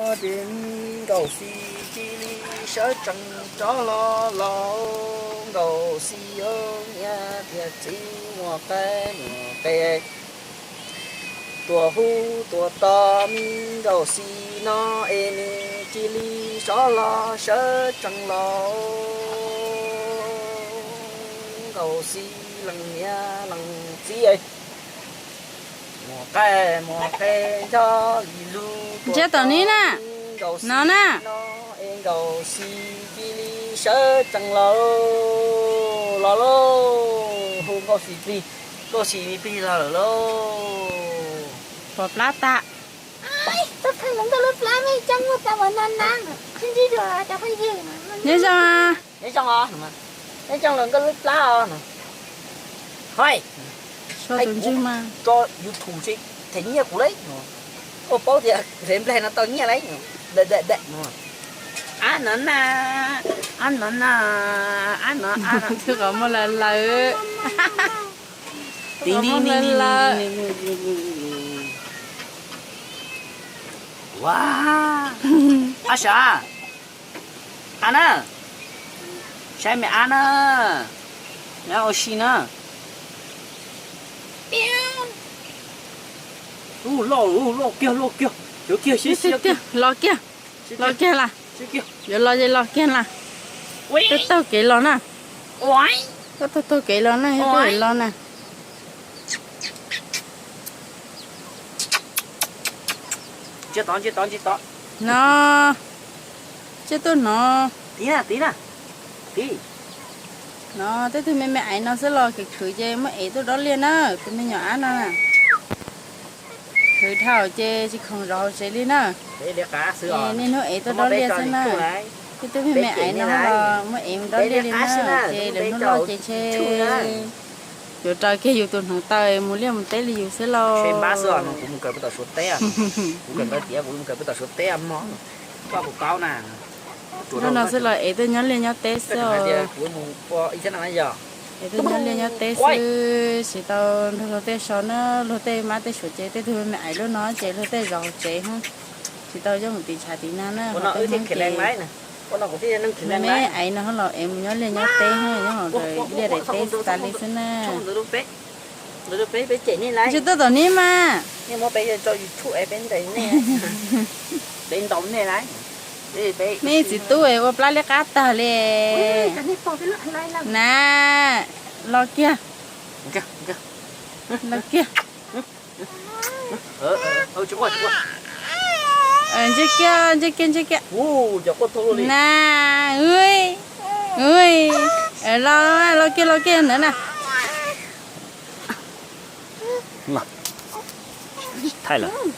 Ces me nkauj xis cia li sawv tsees rov los los, nkauj xis niam thiab txiv muaj qaib muaj qe, tuaj hu tuaj tos me nkauj xis no es nws cia li sov los sawv tsees los. Nkauj xis leej niam leej txiv, muaj qaib muaj qe nco li lug tuaj tos me nkauj xis no es nkauj xis cia li sawv tsees los, los lauj. Hu nkauj xis plig, nkauj xis plig los lawm lauj. Pom plab tag. Nyob zoo, nyob zoo os, nyob zoo los nkauj lub plab os. Hoi, so tus ntswg mas tso YouTube them nyiaj kuv lauj. Koj paub tias nplog no tau nyiaj lauj. Ab no na, ab no na, ab no, ab no. Twb qhov muag lawv lawv. Twb qhov muag lawv lawv. Ab sav, ab na, saib me ab na, me ab ua si na. Loj, loj kiag, loj kiag, cov kiag sib siab kiag, los kiag, los kiag las. Yuav los ces los kiag las. Taug taug kev los na. Koj taug taug kev los na, yog koj los na. No, tsiaj tuaj no. No tej tug me me aiv no xwb los khwv khwv ces muab ev tuaj dob liaj na, tus me nyuam ab no na. Khwv dhau ces tsis khoom zov hauv tsev li na. Niaj hnub ev tuaj dob liaj xwb na. Tej tug me me aiv no los muab ev mus dob liaj li na, ces lwm hnub loj ces tshe yuav raws kiag yus tus hneev taw mus liaj mus teb li yus xwb lauj. Hnub no xwb los ev tuaj nyob liaj nyob teb xwb. Ev tuaj nyob liaj nyob teb xwb, tsis tau nrog luag tej so na, luag tej mab tej suav ces tej tug me me aiv lub no ces luag tej zov hauv tsev, tsis tau coj mus tiv tshav tiv nag na. Hos tej Hmoob ces me me aiv no los ev mus nyob liaj nyob teb, nyob hauv liaj daim teb tas li xwb na. Tsis tuaj tom neb mas. Nej txiv tub ua plab liab qab tag li. Na, los kiag, los kiag. Ntsej kiag, ntsej kiag, ntsej kiag. Na, los, los kiag, los kiag ntawd na. Thaij lawm.